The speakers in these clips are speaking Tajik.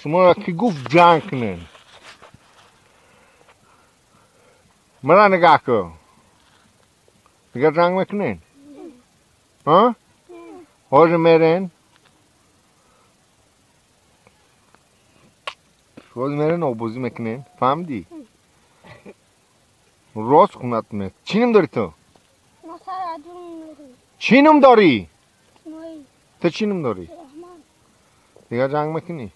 Шуморо ки гуфт ҷанг кунен? Мара нигаҳ кун. Дигар ҷанг мекунен? Ҳа? Ҳозир мерен? Ҳозир мерен обозӣ мекунен? Фаҳмидӣ? Рост хунат мет. Чӣ ном дорӣ ту? Чӣ ном дорӣ? Ту чӣ ном дорӣ? Дигар ҷанг мекунӣ?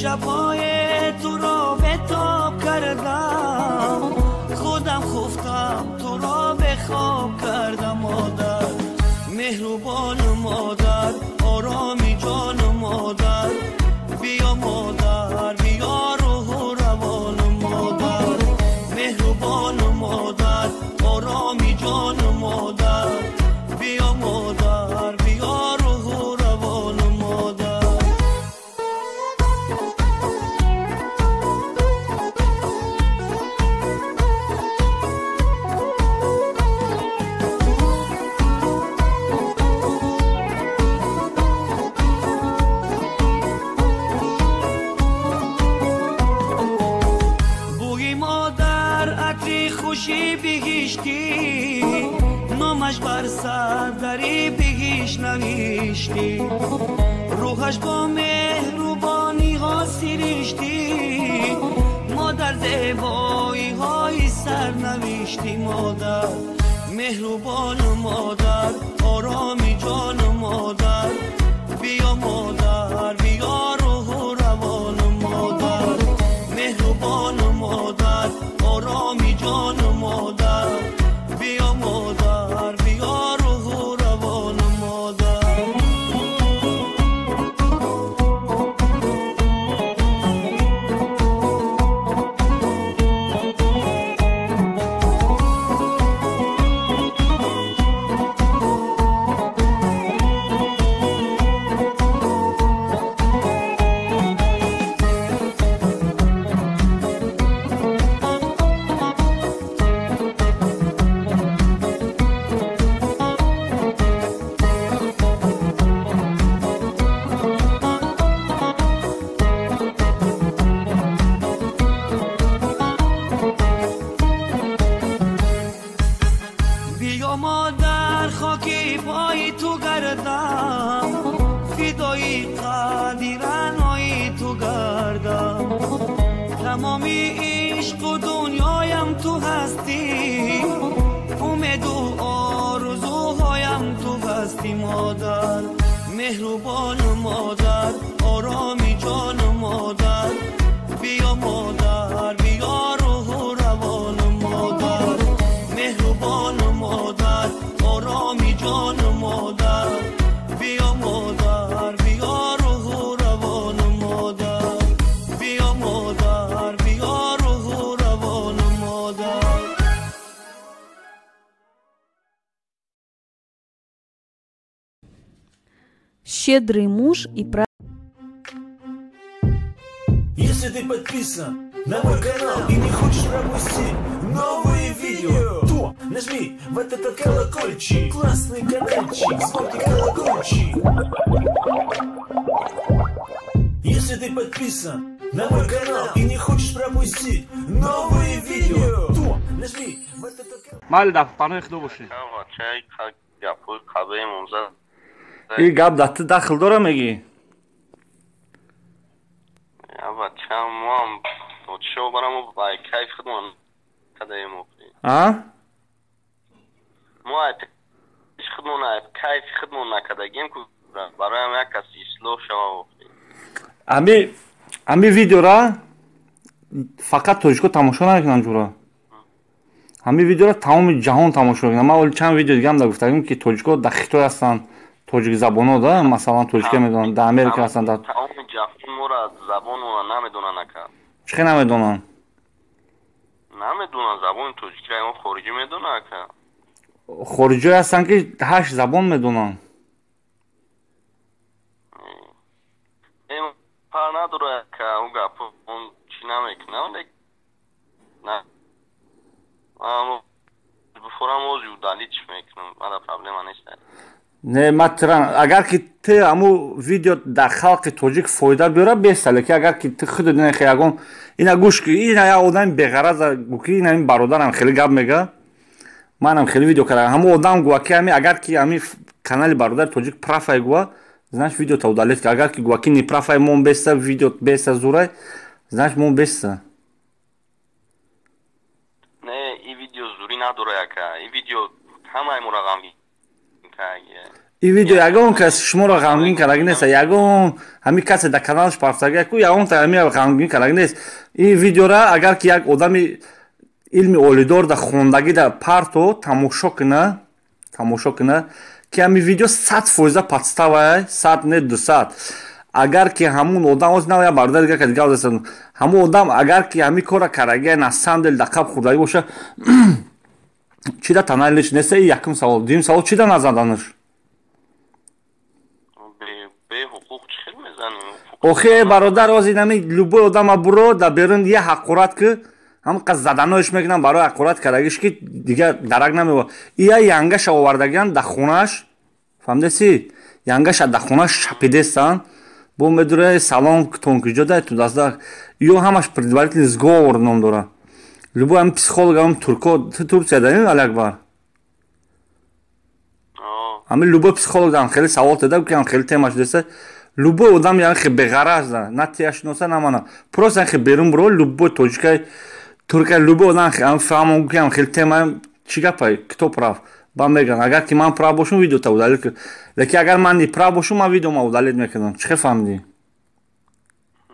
شبای تو را به تاب کردم، خودم خفتم تو را به خواب کردم. مادر مهربان، مادر آرامی جان، مادر بیا، مادر بیا روح و روان، مادر مهربان، مادر آرامی جان، مادر بیا، مادر بیا روح و روان، مادر. نامش بر سردری بهش نوشتی، روحش با مهربانی ها سرشتی، مادر زیبایی های سر نوشتی. مادر مهربان، مادر آرامی جان، مادر بیا، مادر بیا روح و روان، مادر مهربان، مادر آرامی جان، مادر بیا، مادر بیا روح و روان، مادر. مادر مهربان، مادر آرامی جان، مادر بیا، مادر بیا روح و روان، مادر مهربان، مادر آرامی جان، مادر بیا، مادر بیا روح و روان، مادر بیا، مادر بیا روح و روان، مادر. Щедрый муж и Если ты подписан на мой канал и не хочешь пропустить новые видео, то нажми вот этот колокольчик, классный каналчик, звонкий колокольчик. Если ты подписан на мой канал и не хочешь пропустить новые видео, то нажми вот этот колокольчик. Ин гап дар ту дахл дора мегӣ? А? Ами видеора фақат тоҷико тамошо намекунанд ҷура. Ҳамин видеора тамоми ҷаҳон тамошо мекунанд. Ман оли чанд видео дигаам да гуфтагим, ки тоҷико дар Хитой ҳастанд, Тоҷикзабоно да, масалан тоҷика медонанд, дар Америка ҳастанд. Тамоми ҷаҳон моро забонро намедонанд ака. Чӣ хел намедонанд? Намедонанд забони тоҷикиро, ягон хориҷӣ медонад ака? Хориҷиҳое ҳастанд ки 8 забон медонанд. Фарқ надорад ака, ӯ гапо он чӣ намекунам, на бифорам ози удалить мекунам, мана проблема нест. Не, ма тиран, агар ки ту ҳаму видео дар халқи тоҷик фоида биёра, беста, лекин агар ки ту худат ина ягон ина гӯш ки ина як одами беғараза гӯ ки ина ин бародарам хеле гап мега, манам хеле видео кардам, ҳаму одам гӯя ки ҳами агар ки ҳами канали бародари тоҷик прафай гӯя, значит видео-та удалить, агар ки гӯя ки не прафай мон беста, видео беста зурай, значит мон беста. Не, и видео зурӣ надора ака, и видео ҳамаи моро ғамгин кард. И видео ягон кас шуморо ғамгин кардаги нест, ягон ҳамин касе дар каналаш пафтага ку ягон та ҳамин ғамгин кардаги нест. Ин видеора агар ки як одами илми олидор да хондагӣ да парто тамошо куна, тамошо куна ки ҳамин видео 100% подставай, 100 не 200. Агар ки ҳамун одам оз нав як бародар дигар кади гап засан, ҳамун одам агар ки ҳамин кора кардаги на самом деле дар қаб хӯрдагӣ боша, чӣ да таналиш нест? И якум савол. Дуюм савол, чӣ да назаданаш? Беҳуқуқ чӣ хел мезанем? Охе бародар, оз инами любой одама буро дар берун я ҳақорат ки ҳамин қад заданоиш мекунам барои ҳақорат кардагиш ки дигар дарак намева. Ия янгаша овардагиан дар хонааш, фаҳмидаси? Янгаша дар хонааш шапидестан, бо медура салом тонкиҷо дай ту даста. Ё ҳамаш предварительный сговор ном дора. Любой ҳамин психолог, ҳамин турко, ту Турция даи Алиакбар? Ҳамин любой психолог дам хеле савол теда ки ҳам хеле тема шудеста. Любой одам яъне хе беғараз да, на тияшиноса, на мана. Просто хе берун буро, любой тоҷикай, туркай, любой одам ҳам фаҳмон ки ҳам хеле тема чӣ гапай, кто прав? Ба меган, агар ки ман прав бошум, видео-та удалить кун. Лекин агар ман не прав бошум, ман видеома удалить мекунам. Чӣ хел фаҳмидӣ?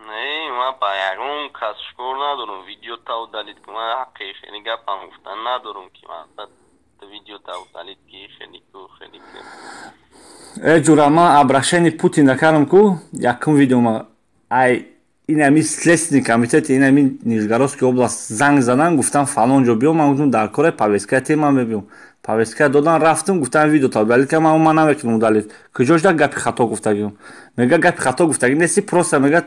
Не, ман ба ягон кас шукр надорам, видео-та удалить кун. Ман ҳаққи хеле гапам гуфтан надорам ки ман видео-та удалить ки хеле ку, хеле ку. Э ҷура, ман обращение Путин накардам ку, якум видеома ай ин ҳами следственный комитет ин ҳами Нижегородский область занг задан, гуфтам фалон ҷо биё, ман гуфтам дар кораи повестка те ман мебиём. Повестка додан, рафтам, гуфтам видео та удалить кардам, ман намекунам удалить. Куҷо шуда гапи хато гуфтагиам? Мега гапи хато гуфтагӣ нести, просто мега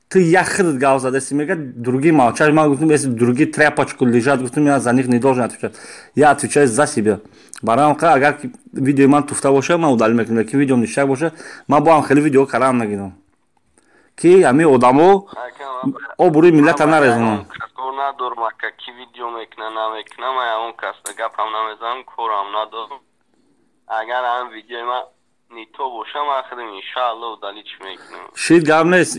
ты як худат гап задаси, мега другие молчат. Ман гуфтам если другие тряпочку лежат, гуфтам я за них не должен отвечать. Я отвечаю за себя. Барои ҳам агар ки видеои ман туфта боша, ман удалить мекунам, лекин видеом ништак боша, ман бо ҳам хеле видео карам нагирам. Ки ҳамин одамо обрӯи миллата нарезонанд. Кор надорам ака, ки видео мекуна намекуна, ман ягон кас гапам намезанам, корам надорам. Агар ҳам видеои ман не то боша, ман худам иншаалло удалить мекунам. Шид гап нест.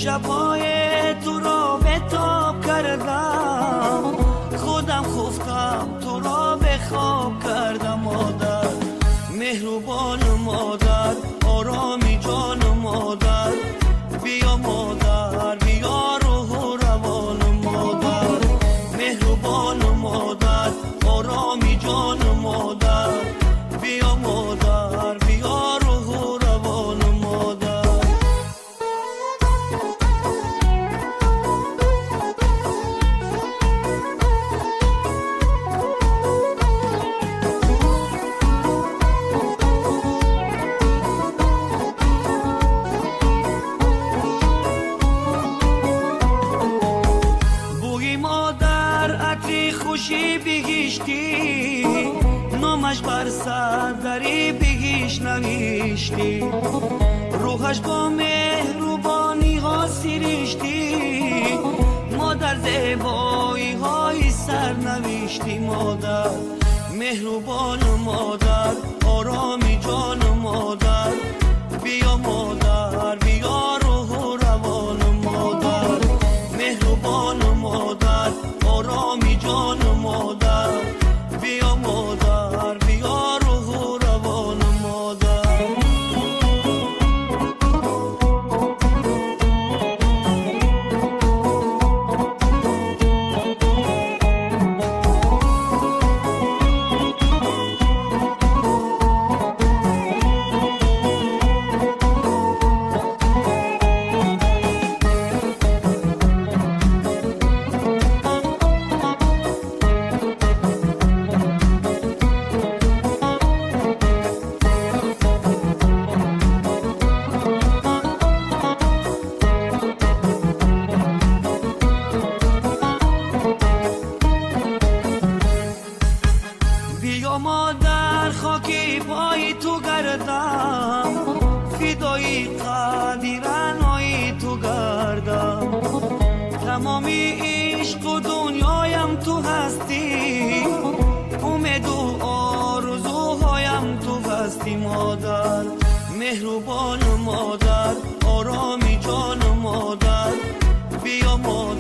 شبای تو را به تاب کردم، خودم خفتم تو را به خواب کردم. مادر مهربان، مادر آرامی جان، مادر بیا، مادر بیا روح و روان، مادر مهربان، مادر آرامی جان، مادر بیا، مادر بیا روح و روان، مادر. номаш бар сардари биҳишт навиштӣ, рӯҳаш бо меҳрубониҳо сириштӣ, модар зебоиҳои сарнавиштӣ. Модар меҳрубону модар ороми ҷону. модар, биё модар, биё рӯҳу равон модар, меҳрубон модар, ороми ҷон модар, биё модар, биё рӯҳу равон модар. Биё модар, хоки пои ту гардам, фидои қадди раънои ту гардам, тамоми ишқу дунёям ту ҳастӣ, умеду орзуҳоям ту ҳастӣ модар, меҳрубон модар, ороми ҷон модар, биё модар.